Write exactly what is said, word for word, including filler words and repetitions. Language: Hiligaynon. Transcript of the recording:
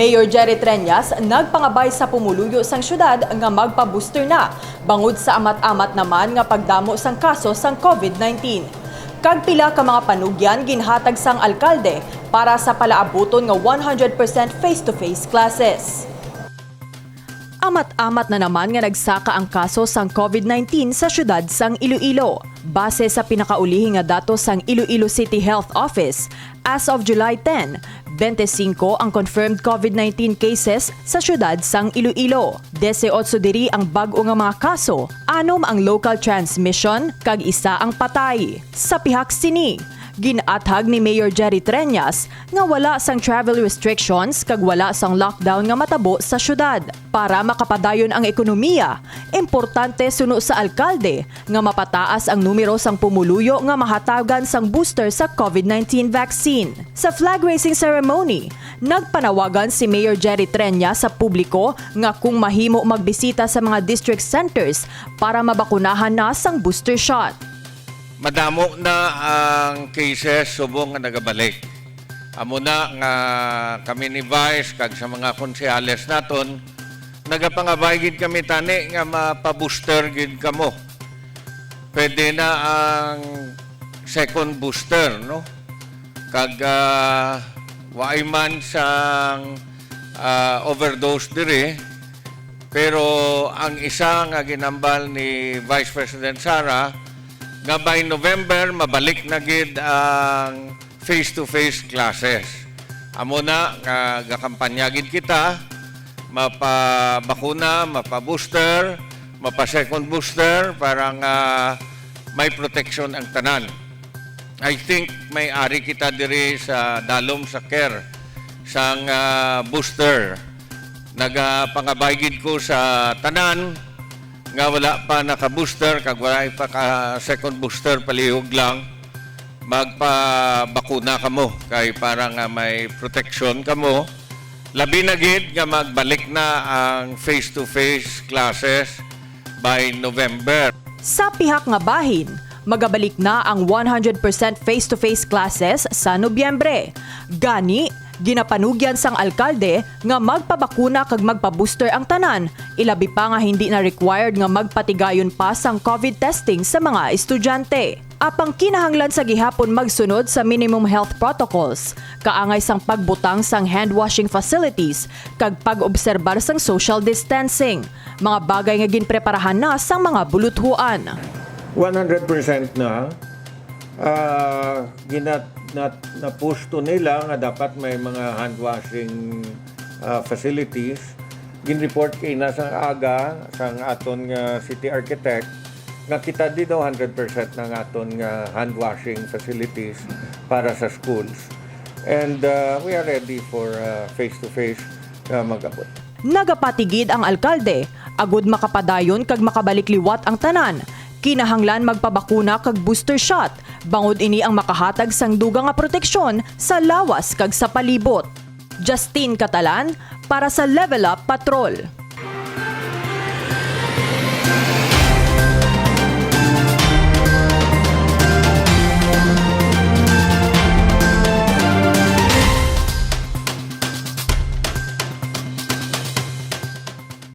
Mayor Jerry Treñas nagpangabay sa pumuluyo sang syudad nga magpa-booster na, bangod sa amat-amat naman nga pagdamo sang kaso sang COVID nineteen. Kag pila ka mga panugyan ginhatag sang alkalde para sa palaabuton nga one hundred percent face-to-face classes. Amat-amat na naman nga nagsaka ang kaso sang COVID nineteen sa syudad sang Iloilo. Base sa pinakaulihi nga datos sang Iloilo City Health Office, as of July ten, twenty-five ang confirmed COVID nineteen cases sa syudad sang Iloilo. Dieciocho diri ang bag-o nga mga kaso, anom ang local transmission, kag isa ang patay. Sa pihak sini, gin-athag ni Mayor Jerry Treñas nga wala sang travel restrictions kag wala sang lockdown nga matabo sa syudad. Para makapadayon ang ekonomiya, importante suno sa alkalde nga mapataas ang numero sang pumuluyo nga mahatagan sang booster sa COVID nineteen vaccine. Sa flag raising ceremony, nagpanawagan si Mayor Jerry Treñas sa publiko nga kung mahimo magbisita sa mga district centers para mabakunahan na sang booster shot. Madamo na ang cases subong nga nagabalik. Amo na nga kami ni Vice kag sa mga konsehales naton, nagapangabay gid kami tani nga mapa-booster gid kamo. Pwede na ang second booster, no? Kag, ah, waay man sang, ah, overdose diri, pero ang isa nga ginambal ni Vice President Sara nga by November mabalik na gid ang face-to-face classes. Amo na nga gakampanya gid kita, mapabakuna, mapa-booster, mapa-second booster para nga may protection ang tanan. I think may ari kita diri sa dalom sa care sang, ah, booster. Nagapangabay gid ko sa tanan nga wala pa naka-booster kag wala pa ka second booster, palihog lang, magpabakuna kamo kay para nga may protection kamo. Labi na gid nga magbalik na ang face-to-face classes by November. Sa pihak nga bahin, magabalik na ang one hundred percent face-to-face classes sa Nobyembre. Gani, ginapanugyan sang alkalde nga magpabakuna kag magpa-booster ang tanan, ilabi pa nga hindi na required nga magpatigayon pa sang COVID testing sa mga estudyante. Apang kinahanglan sa gihapon magsunod sa minimum health protocols, kaangay sang pagbutang sang hand washing facilities kag pag-obserbar sang social distancing, mga bagay nga ginpreparahan na sang mga buluthuan. One hundred percent na, ah, gina-, na, napusto nila nga dapat may mga hand washing, ah, facilities. Gin-report kay na sang aga sang aton nga city architect nga kita di daw hundred percent na ang aton nga hand washing facilities para sa schools. And, ah, we are ready for, ah, face-to-face nga mag-abot. Nagapatigid ang alkalde, agud makapadayon kag makabalik liwat ang tanan, kinahanglan magpabakuna kag booster shot, bangod ini ang makahatag sang dugang nga proteksyon sa lawas kag sa palibot. Justine Catalan para sa Level Up Patrol.